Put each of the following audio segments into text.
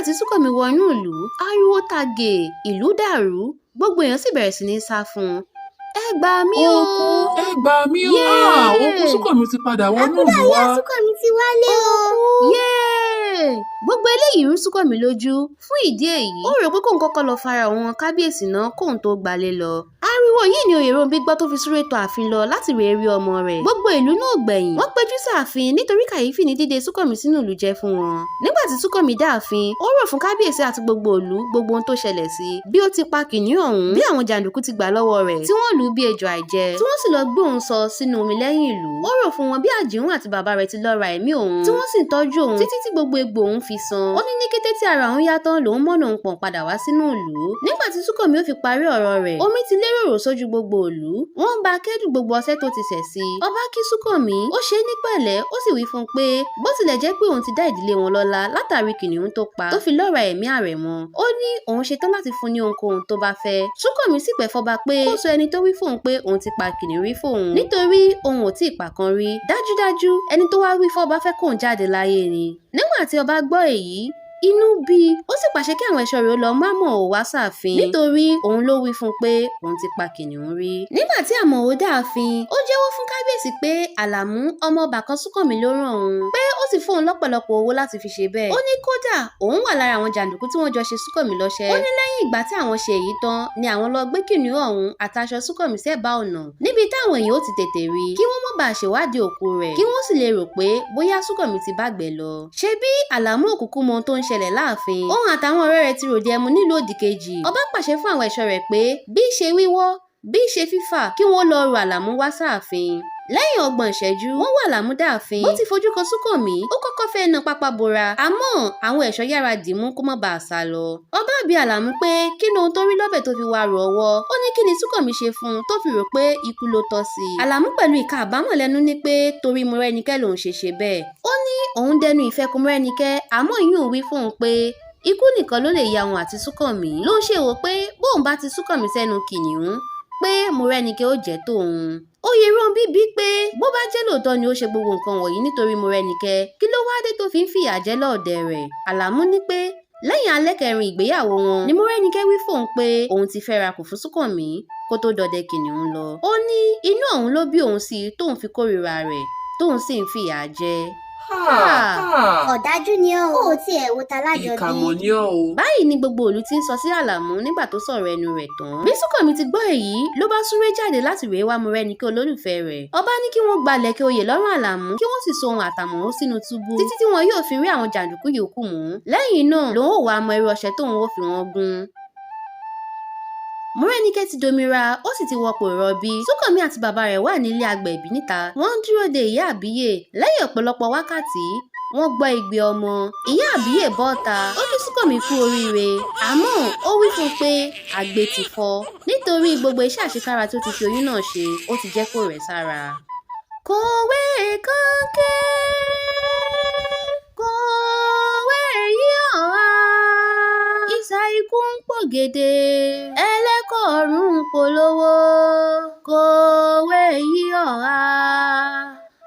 Nígbà tí Súnkànmí wọ inú ìlú, ariwo ta gè, ìlú dàrú, gbogbo èèyàn sì bẹ̀rẹ̀ sí ní sá fún un. Ẹ gbà mí o! Òkú, ẹ gbà mí o! Yéè! Ah, òkú Súnkànmí ti padà wọnú ìlú Àkúdàáyá wá. Súnkànmí ti wálé o. Yéè! Gbogbo eléyìí rú Súnkànmí lójú. Fún ìdí èyí, ó rò pé kóun kọ́kọ́ lọ fara òun kábíyèsí náà kóun tó gbalé lọ. Ariwo yìí ni Oyèrònbí gbọ́ tó fi súré tọ ààfin lọ láti rèé rí ọmọ rẹ̀. Gbogbo ìlú náà gbẹ̀yìn. Wọ́n péjú sáàfin nítorí kàyéfì ní dídé Súnkànmí sínú ìlú jẹ́ fún wọn. Nígbà tí Súnkànmí dé ààfin, ó rò fún kábíyèsí àti gbogbo ìlú gbogbo ohun tó ṣẹlẹ̀ sí i. Bí ó ti pa kìnìún ọ̀hún, bí àwọn jàǹdùkú ti gbà lọ́wọ́ rẹ̀, tí wọ́n lù ú bí ejò àìjẹ, tí wọ́n sì lọ gbé òun sọ sínú omi lẹ́yìn ìlú. Ó rò fún wọn bí Àjìún àti bàbá rẹ̀ ti lọ ra ẹ̀mí òun, tí wọ́n sì ń tọ́jú òun títí tí gbogbo egbò òun fi san. Ó ní ní kété tí ara òun yá tán lòun mọ̀nà òun pọ̀n padà wá sínú ìlú. Nígbà tí Súnkànmí ó fi parí ọ̀rọ̀ rẹ̀, omi ti lérò sójú gbogbo ìlú. Wọ́n ń ba kẹ́dùn gbogbo ọṣẹ́ tó ti ṣẹ̀ sí i. Ọba kí Súnkànmí, ó ṣe é ní pẹ̀lẹ́, ó sì wí fún un pé bó tilẹ̀ jẹ́ pé òun ti dá ìdílé wọn lọ́lá látàrí kìnìún tó pa tó fi lọ́ra ẹ̀mí àrẹ̀mọ. Ó ní òun ṣetán láti fún un ní ohunkóhun tó bá fẹ́. Súnkànmí sì pẹ̀ fọba pé kó sọ ẹni tó wí fóun pé òun ti pa kìnìún rí fóun nítorí òun ò tí ì pa kan rí. Dájúdájú ẹni tó wá wí fọba fẹ́ kóun jáde láyé ni. Nígbà tí ọba gbọ́ èyí, inú bí i, ó sì pàṣẹ kí àwọn ẹ̀ṣọ́ rẹ̀ ó lọ mú Àmọ̀ó wá sáàfin nítorí òun ló wí fún un pé òun ti pa kìnìún rí. Nígbà tí Àmọ̀ó dáàfin, ó jẹ́wọ́ fún kábíyèsí pé Àlàmú ọmọ ọba kan Súnkànmí ló rán òun, pé ó sì fún òun lọ́pọ̀lọpọ̀ owó láti fi ṣe bẹ́ẹ̀. Ó ní kódà òun wà lára àwọn jàǹdùkú tí wọ́n jọ ṣe Súnkànmí lọ́ṣẹ́. Ó ní lẹ́yìn ìgbà tí àwọn ṣe èyí tán ni àwọn lọ gbé kìnìún ọ̀hún àtàṣọ Súnkànmí sẹ́bàá ọ̀nà níbi táwọn èèyàn ó ti tètè rí i kí wọ́n má bàa ṣèwádìí òkú rẹ̀ kí wọ́n sì lè rò pé bóyá Súnkànmí ti bágbẹ̀ lọ. Ṣebí Àlàmú òkùnkùn mọ ohun tó ń ṣẹlẹ̀ láàfin. Òun àtàwọn ọ̀rẹ́ rẹ̀ ti ròde ẹmu nílùú òdìkejì. Ọba pàṣẹ fún àwọn ẹ̀ṣọ́ rẹ̀ pé bí ṣe wíwọ́ bí ṣe fífà kí wọ́n lọ rọ Àlàmú wá sáàfin. Lẹ́yìn ọgbọ̀n ìṣẹ́jú, wọ́n wá Àlàmú dáàfin. Bó ti fojú kan Súnkànmí, ó kọ́kọ́ fẹ́ na pápá bora, àmọ́ àwọn ẹ̀ṣọ́ yára dìímú kó má bàa sá lọ. Ọba bi Àlàmú pé kí ni ohun tó rí lọ́bẹ̀ tó fi wá rò ọwọ́. Ó ní kí ni Súnkànmí ṣe fún un tó fi rò pé ikú ló tọ́ sí i. Àlàmú pẹ̀lú ìka àbámọ̀ lẹ́nu ní pé torí Mọ́rẹ́nikẹ́ lòun ṣe ṣe bẹ́ẹ̀. Ó ní òun dẹnu ìfẹ́ kọ Mọ́rẹ́nikẹ́, àmọ́ ìyún wí fóun pé ikú nìkan ló lè ya òun àti Súnkànmí. Ló ń ṣe wò pé bóun bá ti Súnkànmí sẹ́nu kìnìún pé Mọ́rẹ́nikẹ́ ó jẹ́ tòun. Oyèrònbí bí pé bó bá jẹ́ lóòótọ́ ni ó ṣe gbogbo nǹkan wọ̀nyí nítorí Mọ́rẹ́nikẹ́, kí ló wá dé tó fi ń fìyà jẹ lọ́ọ̀dẹ̀ rẹ̀? Àlàmú ní pé lẹ́yìn alẹ́ kẹrin ìgbéyàwó wọn ni Mọ́rẹ́nikẹ́ wí fóun pé òun ti fẹ́ra kò fún Súnkànmí kó tó dọdẹ kìnìún lọ. Ó ní inú òun ló bí òun sí tóun fi kórìíra rẹ̀ tóun sì ń fìyà jẹ. Ọ̀dájú ni ọ́ o, ò tiẹ̀ wo talájọbí. Ìkà mọ̀ ni ọ́ o. Báyìí ni gbogbo ìlú ti ń sọ sí Àlàmú nígbà tó sọ̀rọ̀ ẹnu rẹ̀ tán. Bí Súnkànmí ti gbọ́ èyí ló bá súré jáde láti rèé wá Mọ́rẹ́nikẹ́ olólùfẹ́ rẹ̀. Ọba ní kí wọ́n gba ìlẹ̀kẹ̀ oyè lọ́rùn Àlàmú kí wọ́n sì so òun àtàmọ̀ó sínú túbú títí tí wọn yóò fi rí àwọn jàǹdùkú yòókù mú. Lẹ́yìn náà lòun ó wá mọ irú ọṣẹ tóun ó fi wọ́n gún. Mọ́rẹ́nikẹ́ ti domira, ó sì ti wọpọ̀ ìrọbí. Súnkànmí àti bàbá rẹ̀ wà nílé agbẹ̀bí níta. Wọ́n ń dúró de ìyá àbíyè. Lẹ́yìn ọ̀pọ̀lọpọ̀ wákàtí, wọ́n gbọ́ igbe ọmọ. Ìyá àbíyè bọ́ta, ó kí Súnkànmí kú oríire. Àmọ́ ó wí fún un pé àgbè ti fọ́ nítorí gbogbo iṣẹ́ àṣekára tó ti fi oyún náà ṣe, ó ti jẹ́ kó rẹ̀ sára. Kòwé kànké, kòwé yíyan á. Ìsà ikú ń pògèdè, ẹlẹ́kọ̀ọ́rùn ń polówó, kòwé yíyan á.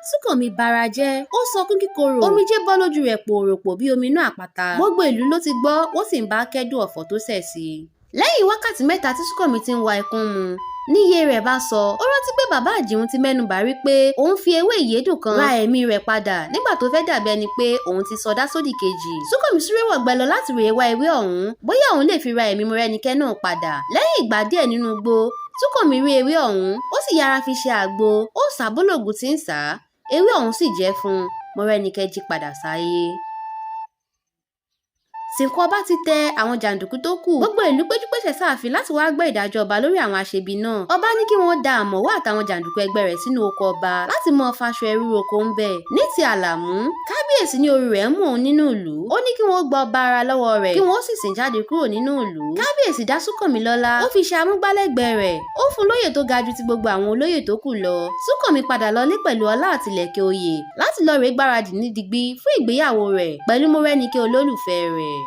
Súnkànmí bara jẹ́, ó sọkún kíkorò, omijé bọ́ lójú rẹ̀ pòròpò bí omi inú àpáta. Gbogbo ìlú ló ti gbọ́, wọ́n sì ń bá kẹ́dùn ọ̀fọ̀ tó ṣẹ̀ sí i. Lẹ́yìn wákàtí mẹ́ta tí Súnkànmí ti ń wa ẹkún mu, níye rẹ̀ bá sọ, ó rántí pé bàbá Àjìún ti mẹ́nu bà rí pé òun fi ewé ìyédùn kan ra ẹ̀mí rẹ̀ padà nígbà tó fẹ́ dàbí ẹni pé òun ti sọdá sódì kejì. Súnkànmí súré wọ̀gbẹ́ lọ láti rèé wá ewé ọ̀hún bóyá òun lè fi ra ẹ̀mí Mọ́rẹ́nikẹ́ náà padà. Lẹ́yìn ìgbà díẹ̀ nínú igbó, Súnkànmí rí ewé ọ̀hún, ó sì yára fi ṣe àgbo, ó sà á bólògùn tí ń sà á, ewé ọ̀hún sì jẹ́ fún un. Mọ́rẹ́nikẹ́ jí padà sáyé. Sìnkú ọba ti tẹ àwọn jàǹdùkú tó kù. Gbogbo ìlú péjúpésẹ̀ sáàfin láti wá gbọ́ ìdájọ́ ọba lórí àwọn aṣebi náà. Ọba ní kí wọ́n da Àmọ̀wó àtàwọn jàǹdùkú ẹgbẹ́ rẹ̀ sínú oko ọba láti mọ faṣọ ẹrú roko ń bẹ̀. Ní ti Àlàmú, kábíyèsí ní orí rẹ̀ ń mú òun nínú ìlú. Ó ní kí wọ́n gba ọba ara lọ́wọ́ rẹ̀ kí wọ́n sì sìn jáde kúrò nínú ìlú. Kábíyèsí dá Súnkànmí lọ́lá, ó fi ṣe amúgbálẹ́gbẹ̀ẹ́ rẹ̀. Ó fún lóyè tó ga ju ti gbogbo àwọn olóyè tó kù lọ. Súnkànmí padà lọlé pẹ̀lú ọlá àtìlẹ̀kẹ̀ oyè láti lọ rèé gbáradì ní digbí fún ìgbéyàwó rẹ̀ pẹ̀lú Mọ́rẹ́nikẹ́ olólùfẹ́ rẹ̀.